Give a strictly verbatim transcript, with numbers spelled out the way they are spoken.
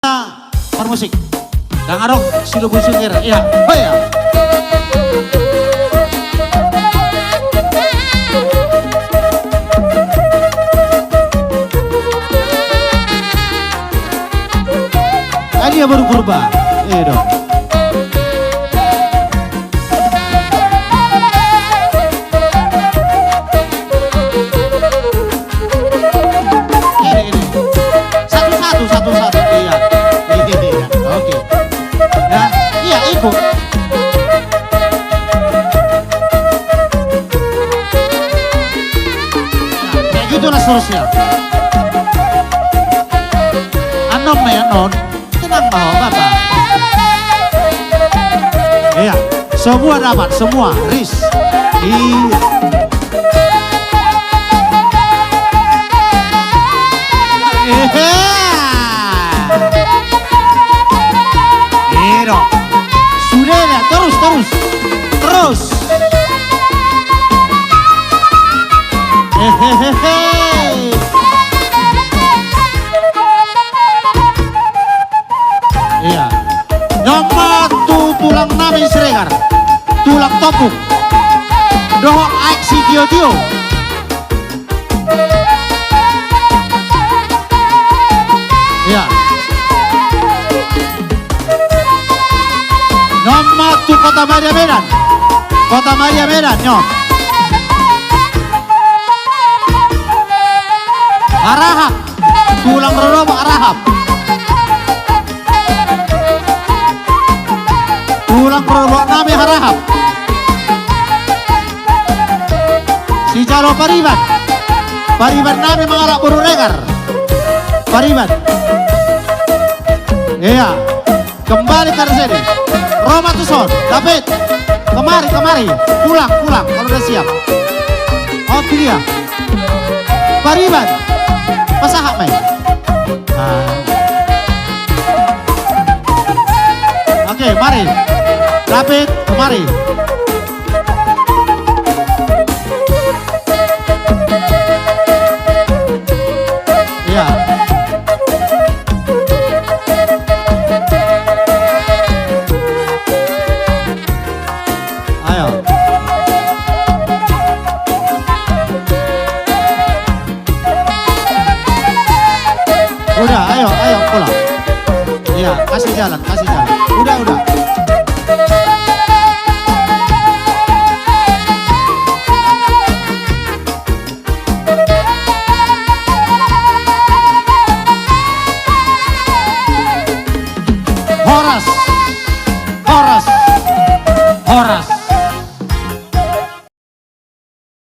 Parmusik. Dang adong si Lubusung ira. Iya. Oh iya. Ani ya baru purba. Iya dong. Ini, ini. Satu-satu, satu-satu. Iya. Iya, oke. Ya, iya, ikut. Nah, kayak gitulah seterusnya. Anon, men, anon. Tenang, Bapak. Iya, semua dapat, semua. Ris. Iya. Iya. Iya dong. Sudah, dah. Terus, terus. Terus. Hehehe. Iya. Nunga tu tulang nami Siregar, tulang Tompuk, dohot aek sitiotio. Iya. Nunga tu Kota Maria Medan. Kota Maria Medan, nunga. Harahap. Tulang rorobot Harahap. Tulang rorobot nami Harahap. Sijalo pariban. Pariban nami mangalap boru Regar. Pariban. Iya. Kembali ke sini. Ro ma tuson. David. Kemari, kemari. Pulang, pulang. Kalau udah siap. Oke dia. Pariban. Pasahat, men. Ah. Oke, mari. David, kemari. Iya. Ayo. Udah, ayo, ayo, pulang. Iya, kasih jalan, kasih jalan. Udah, udah. Horas. Horas. Horas.